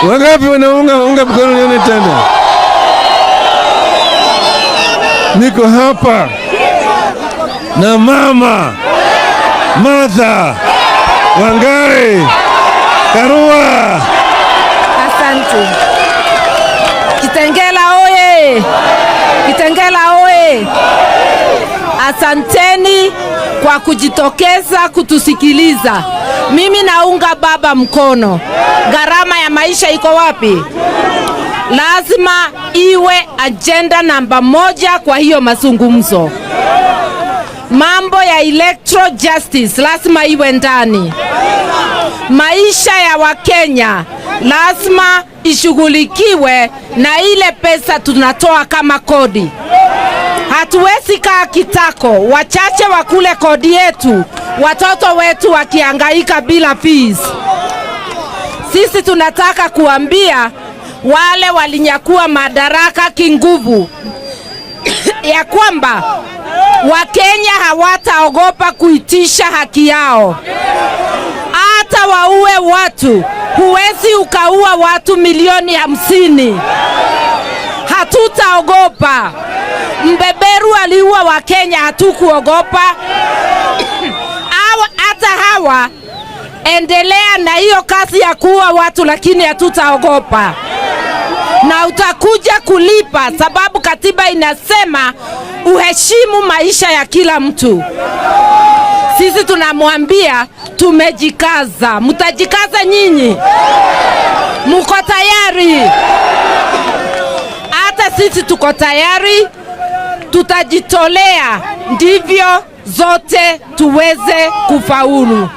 Wangapi wanaunga unga mkono nione tena? Niko hapa na mama Martha Wangari Karua. Asante. Kitengela oye! Kitengela oye! Asanteni kwa kujitokeza kutusikiliza. Mimi naunga baba mkono. Gharama ya maisha iko wapi? Lazima iwe ajenda namba moja kwa hiyo mazungumzo. Mambo ya electoral justice lazima iwe ndani. Maisha ya Wakenya lazima ishughulikiwe na ile pesa tunatoa kama kodi. Hatuwezi kaa kitako, wachache wakule kodi yetu, watoto wetu wakihangaika bila fees. Sisi tunataka kuambia wale walinyakua madaraka kinguvu ya kwamba Wakenya hawataogopa kuitisha haki yao. Hata waue watu, huwezi ukaua watu milioni 50. Hatutaogopa. Mbeberu aliua Wakenya, hatukuogopa. Hata hawa endelea na hiyo kazi ya kuua watu, lakini hatutaogopa na utakuja kulipa, sababu katiba inasema uheshimu maisha ya kila mtu. Sisi tunamwambia tumejikaza. Mtajikaza nyinyi? Muko tayari? Hata sisi tuko tayari, tutajitolea ndivyo zote tuweze kufaulu.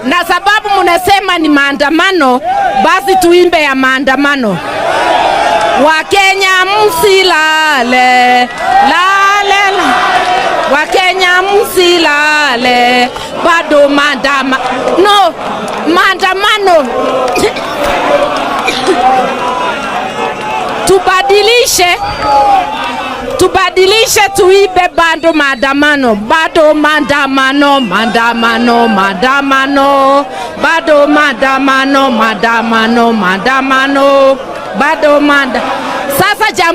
Na sababu munasema ni maandamano, basi tuimbe ya maandamano. Wakenya msilale, lale, la. Wakenya msilale, bado maandama, no, maandamano. Tubadilishe, tubadilishe, tuibe bado maandamano, bado maandamano, maandamano, maandamano, bado maandamano, maandamano, maandamano, bado maanda. Sasa jambo